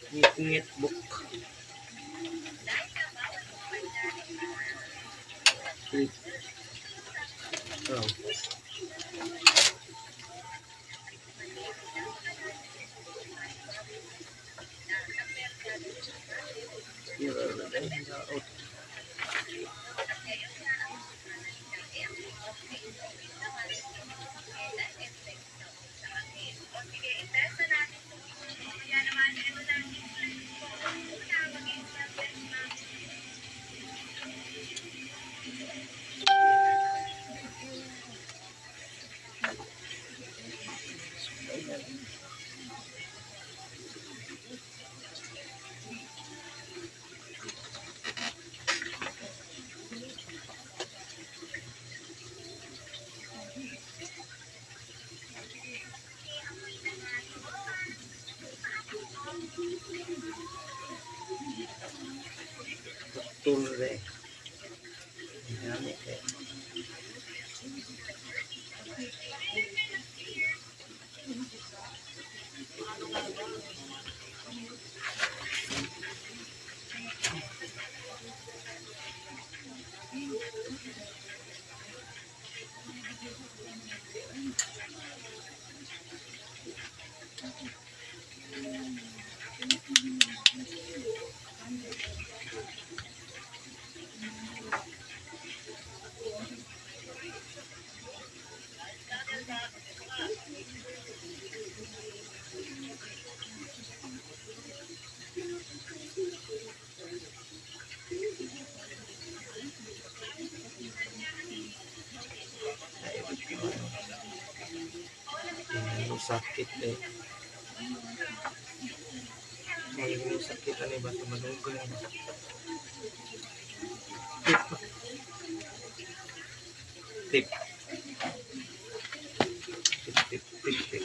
Ngit-ngit book. Tip. Oh. Out. Turre. Yani kay. Ay, yung sakit eh. May yung sakit ani ba tumanugan. Tip. Tip. Tip, tip, tip, tip.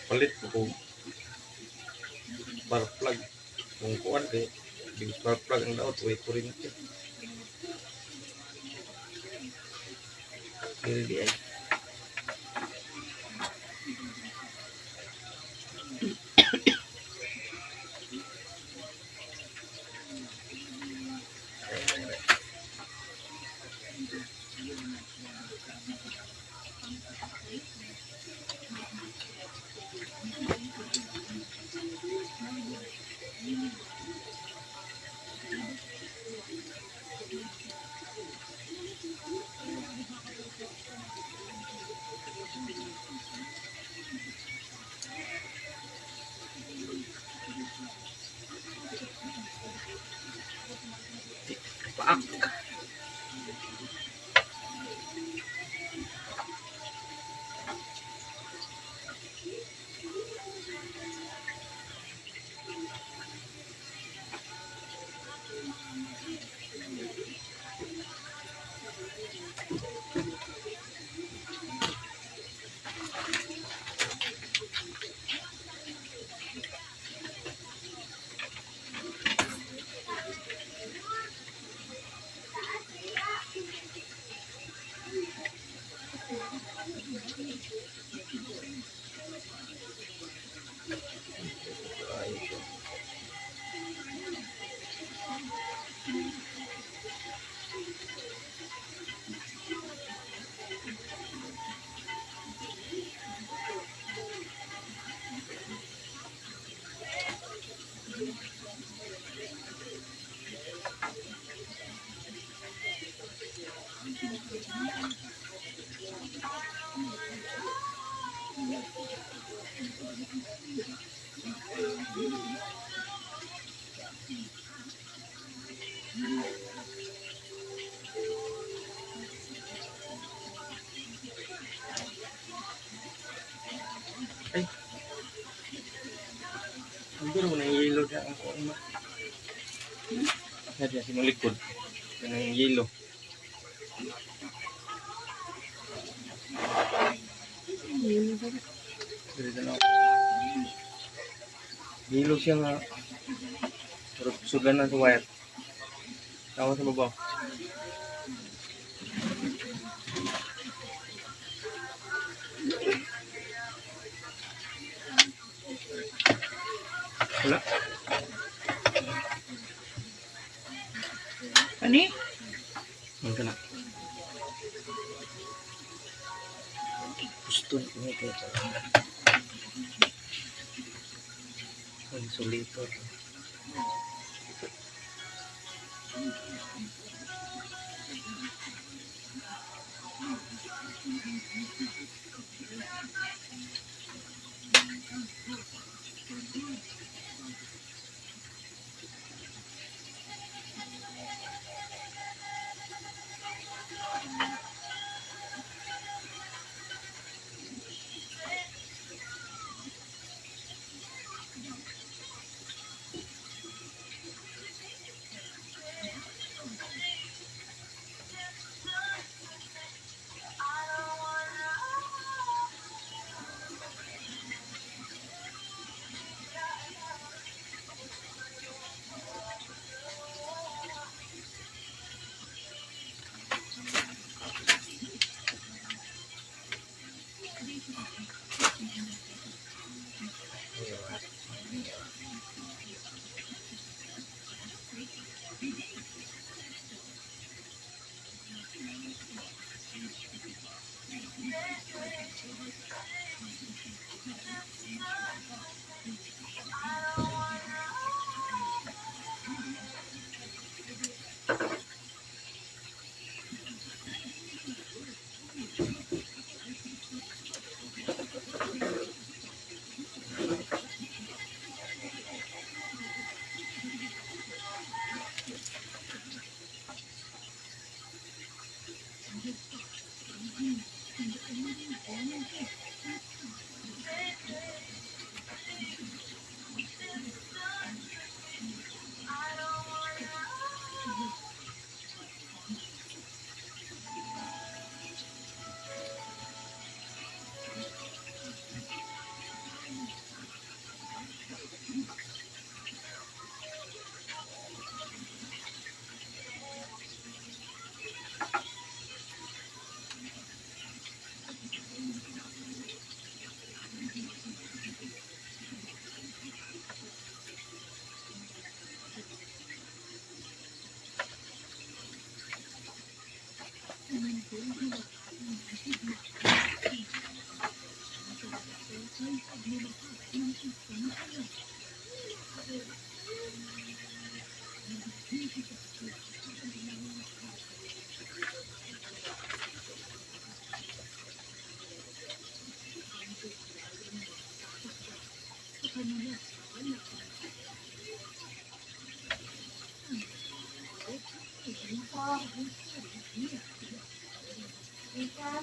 Palit ko kung spark plug. Kung kuan kay big spark plug ang daot, way kuryente. Dili di ay. Paak. Ay. Hindi mo na yellow na ang kuan mo. Nadiya si malikod. Kanang yellow. Dili na. Yellow siya nga. Pero sudlan na sa wire. Tama sa babaw. Wala. Ani? Ang kana. Gusto ni kay insulator. Dito.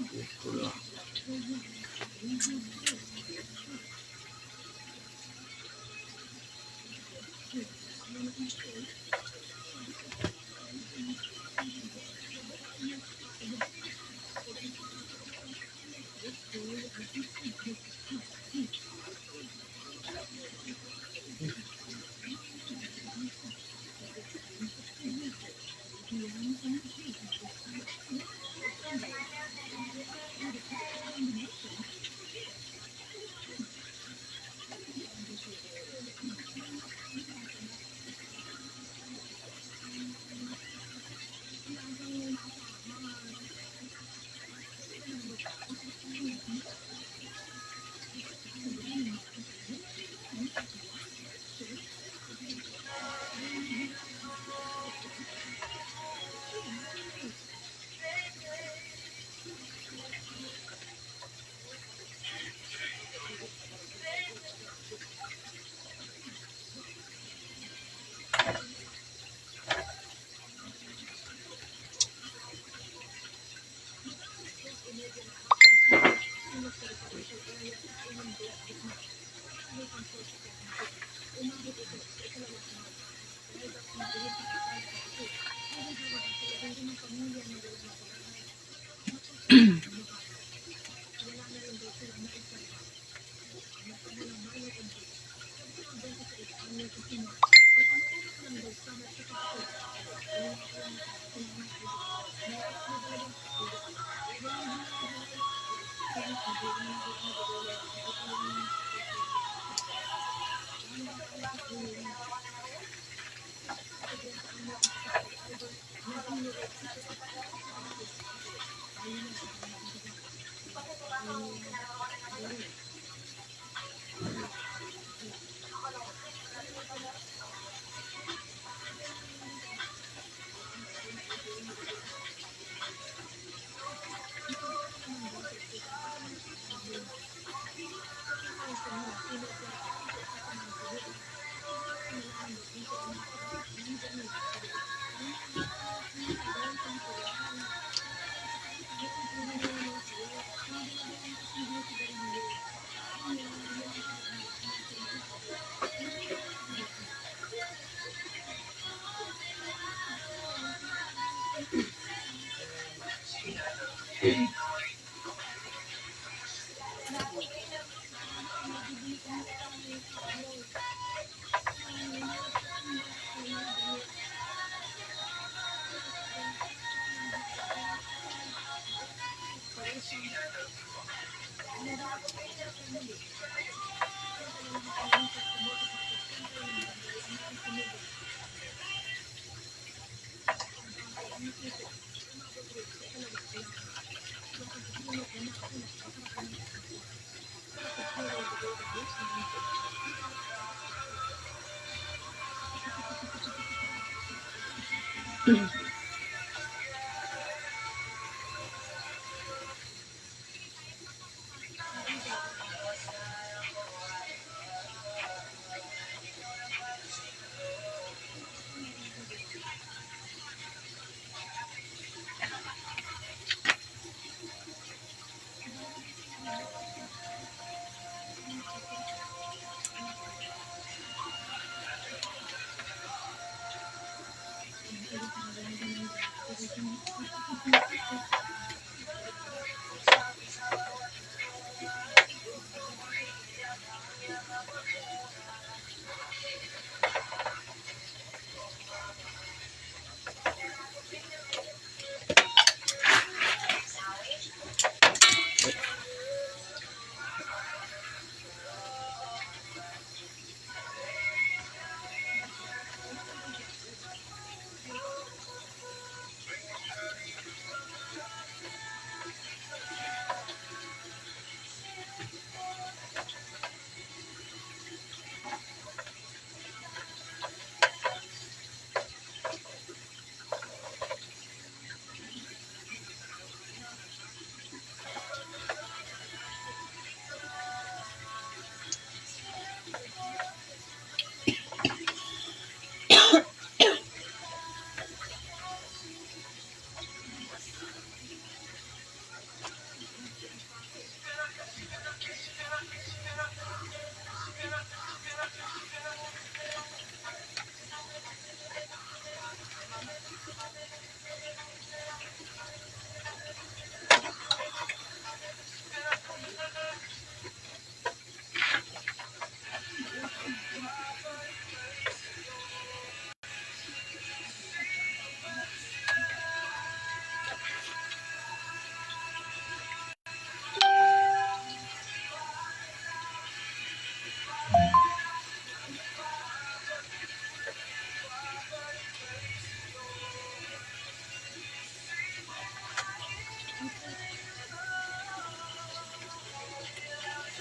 Dito lang.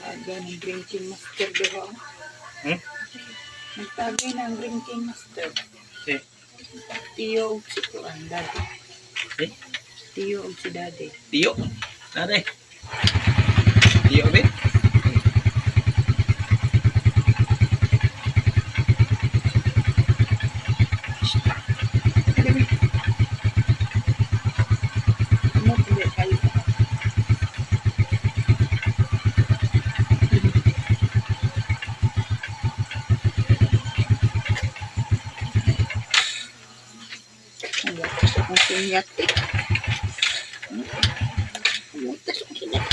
Aga ng drinking master diha. Nagtagay na ang drinking master. Si. Tiyo og si Kuan, daddy. Eh? Tiyo og si daddy. Tiyo. Nanay. Tiyo, abit. Ano hindi kayo? Akong sunyat eh. Mutas ang sunyat.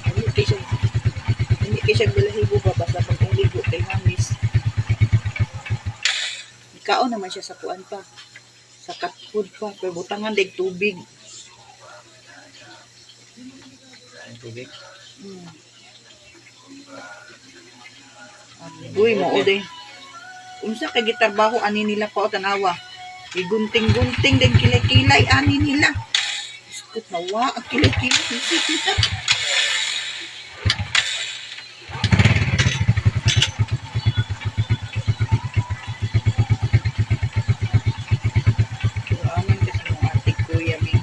Hindi kay siya, hindi kay siya balahibo ba basta pag kung ligo kay mamis. Ikaon naman siya sa kuan pa. Sa cat food pa. Pero butangan dag tubig. Ang tubig. Uy, mo day. Unsa kay gitarbaho ani nila pa o tanawa. Igunting-gunting din kilay-kilay ani nila. Iskot nawa ang kilay-kilay. Aman kasi mga ate kuya mi.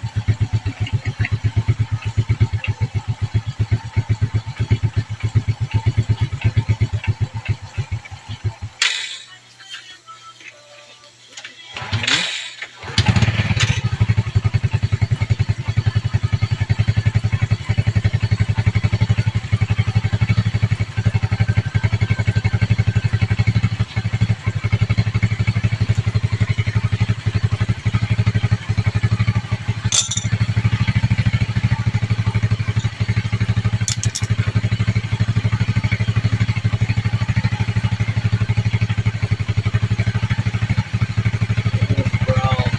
Brown.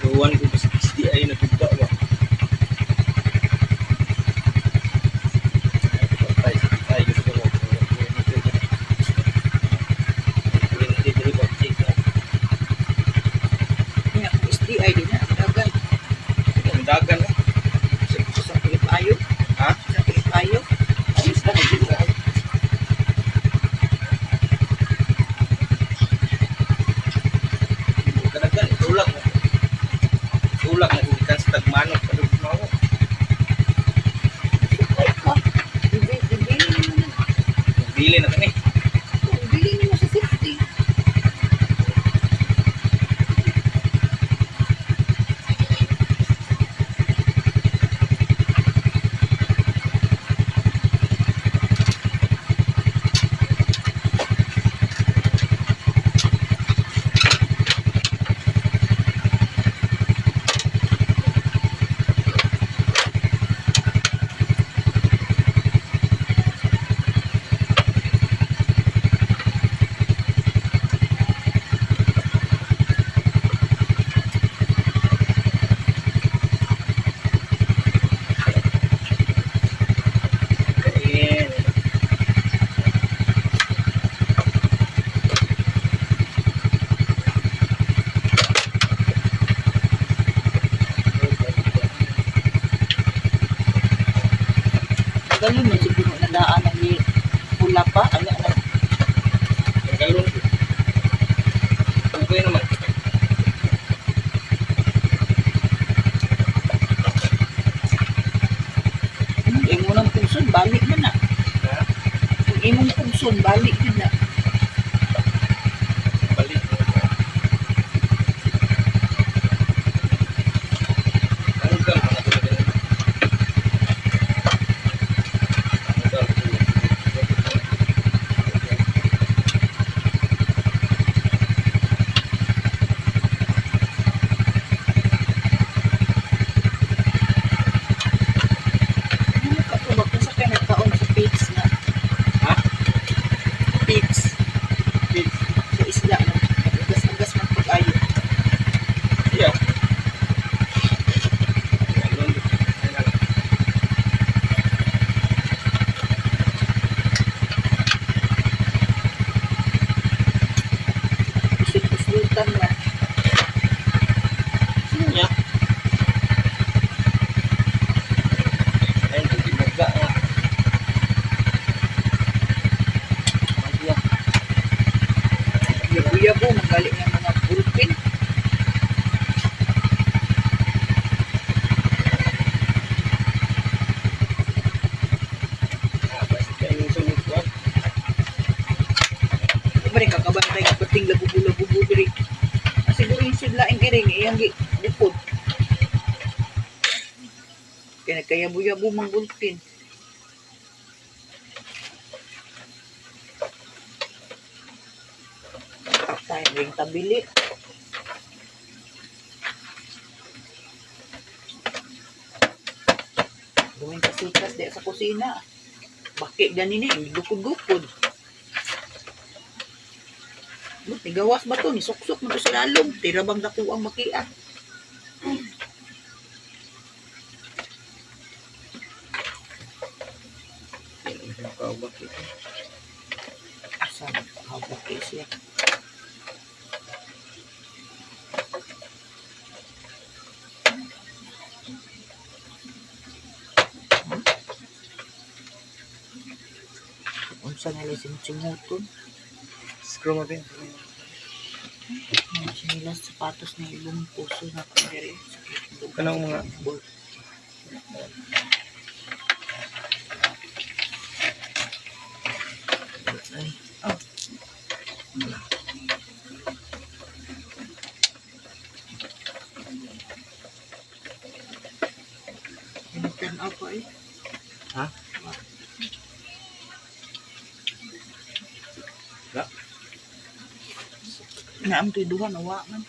Gawan ko sa SDI na tugba ba? Ay, ay, gusto ko. Kuryente diri ba? Check na. Nya SDI din na ang dagan. Ang dagan eh. Sa Pilipayo, Ha? sa Pilipayo. Ayos na dito. Kadagan, tulak na. Tulak na ikan sa tagmanok. Ano mo? Ay ka. Ibili mo na. Bili na kani. Ibili mo sa safety. Kain. Galon man siguro na daan ang ni pula pa ano na. Ang galon. Okay naman. Imo nang pugson balik man na. Ha? Kung imong pugson balik yun na. Balik. Tanggal pa na talaga yun. Tanggal. Ano ka tubag kung sa kay nagkaon sa page nga. Ha? Galing ng mga bullpen. Ah, basta kayo yung sunod ko. Bari kakabantay ka pating labubu-labubu diri. Ah, siguro yung sidlaing iring iyang gi bukod. Kaya nagkayabo-yabo mang bullpen. Tayo ring tabili. Gawin kasikas di sa kusina. Bakit ganin eh, gukod-gukod. But, nigawas ba to? Nisuksok mo to sa lalom. Tira bang dako ang makia? Yan ang isang kaubak ito. Asa nagpakabak eh siya. Unsa nila simutsimuton? Screw mo din. Mga sinilas sapatos na ibong puso na kandere. Kanang mga- Bolt. Ay. Oh. Turn off ko eh. Ha? Wala. Naam to'y duha nawa man.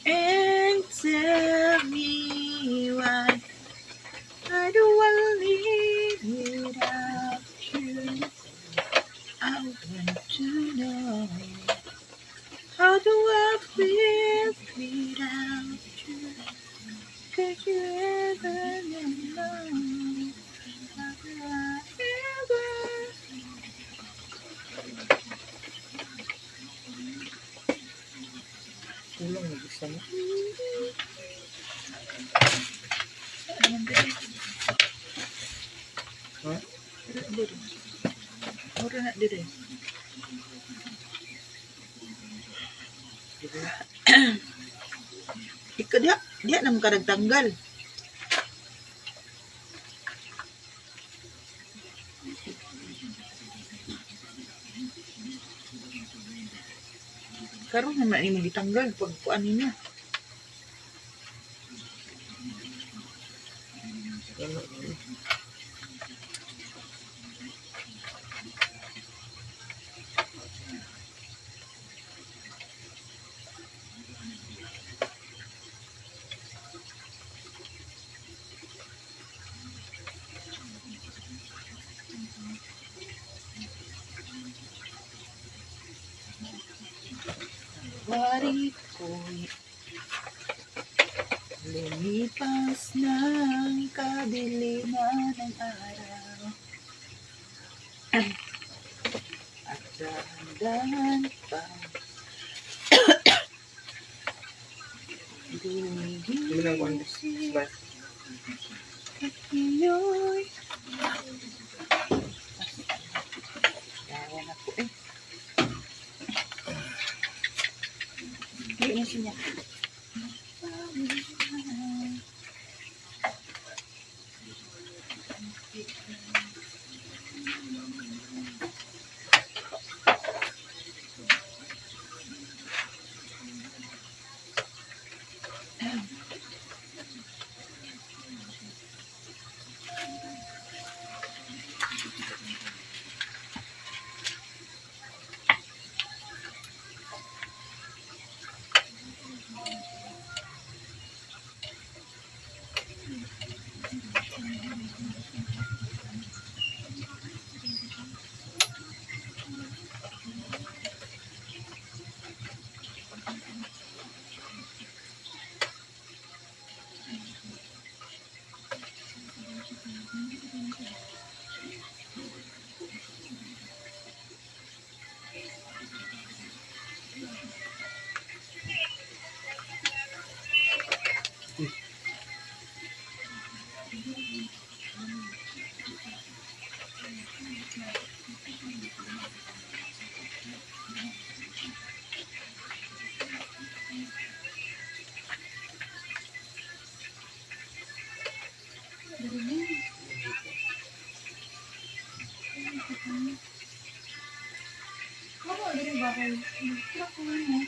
And tell me why I don't wanna live without you. I want to know how do I live without you? Could you ever know? How do I ever? Kulang na gusto mo. Ha? Dire. Ora na dire. Ikaw diha, diha naman ka nagtanggal. Karon naman ni gitanggal pag kuan niya. Ano? Ano? Wari ko'y lumipas ng kadiliman ng araw at dahan-dahan pa Hindi lang kuan. gumigising Slide. at iyo'y Yawan ako eh. Hindi na siya. Kay Instruction.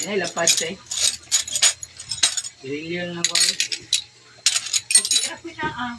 Ay, lapad siya eh. Dili na ko. Okay, ako na ah.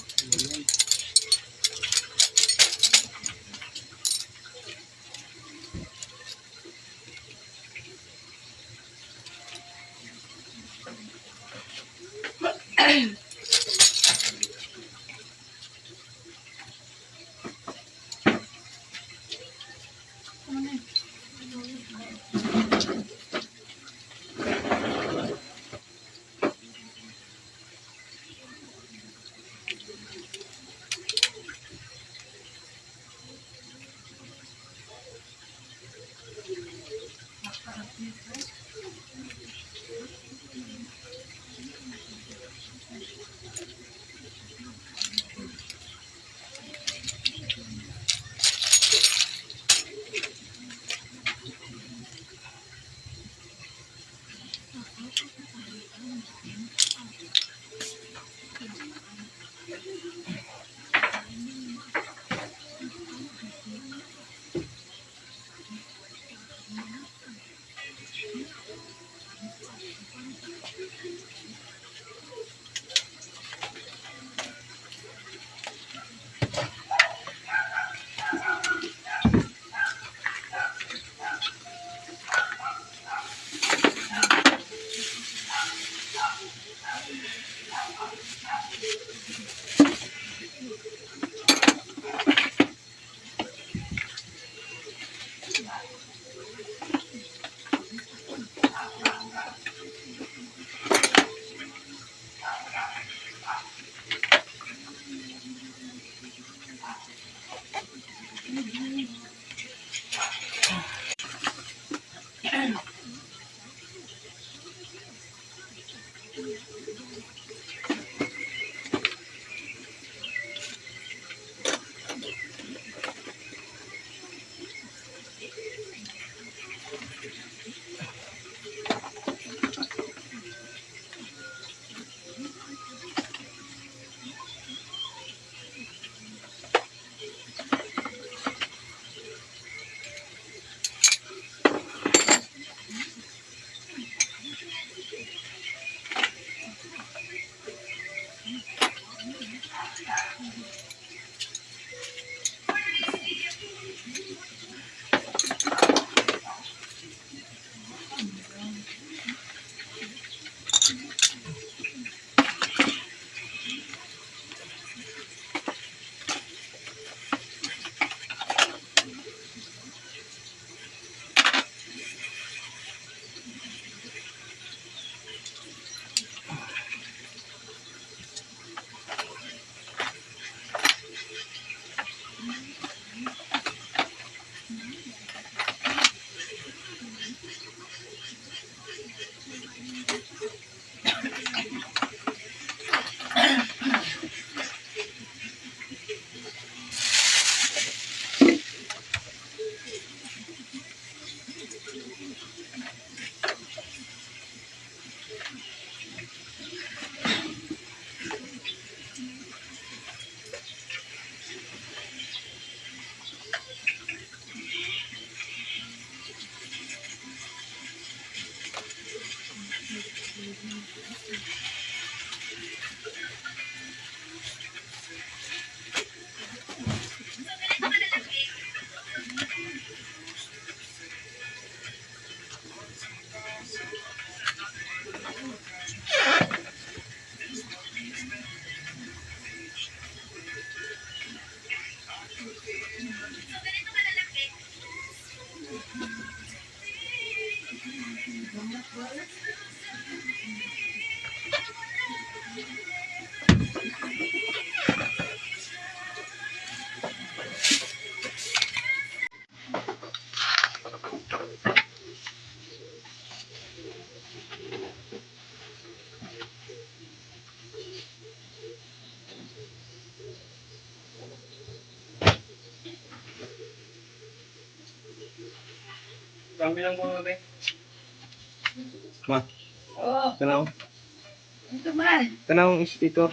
Kami lang po natin. Ma, Oh, tanaw. ito man. Tanaw ang speaker.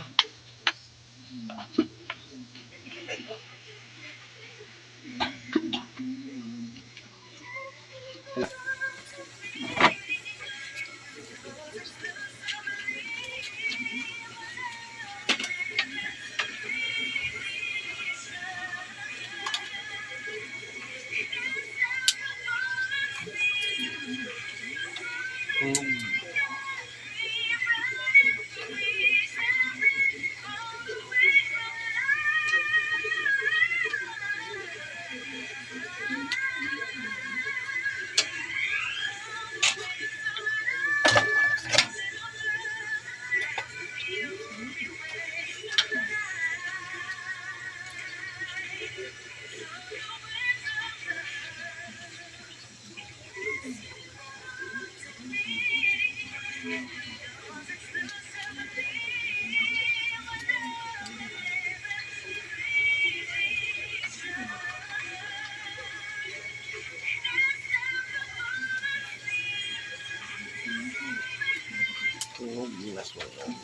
Tunog, last one.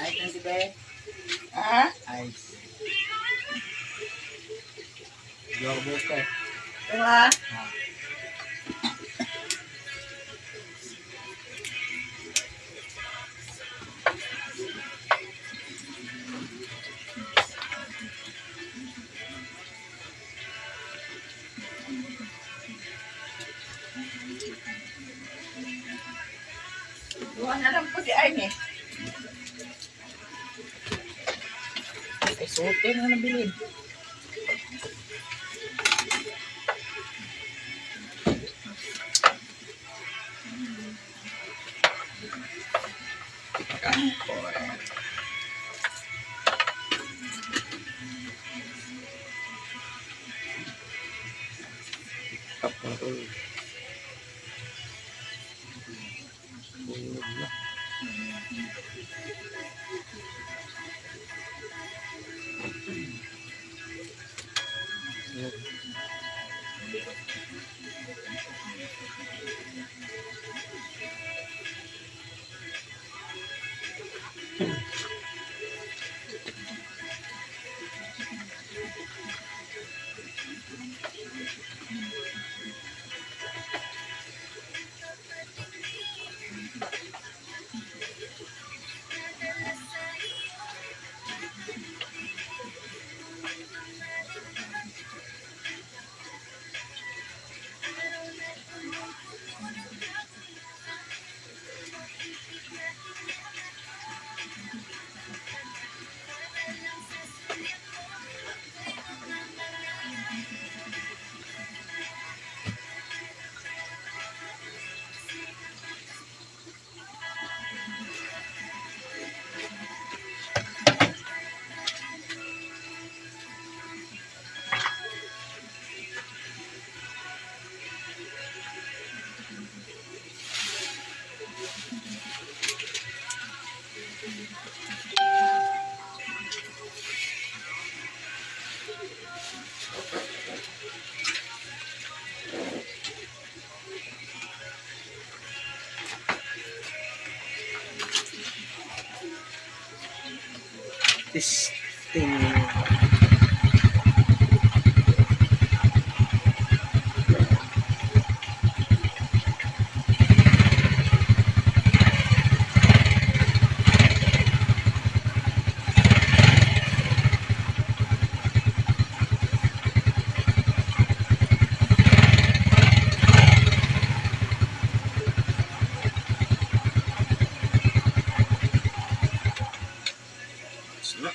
Ay, tanti ba? Ha? Ice. Yorbo ka eh. Ito ha? Duha na lang po si Aimee. Ay, sote na nabilin. Tap na to. Tunog na. Tunog. Testing. Sila.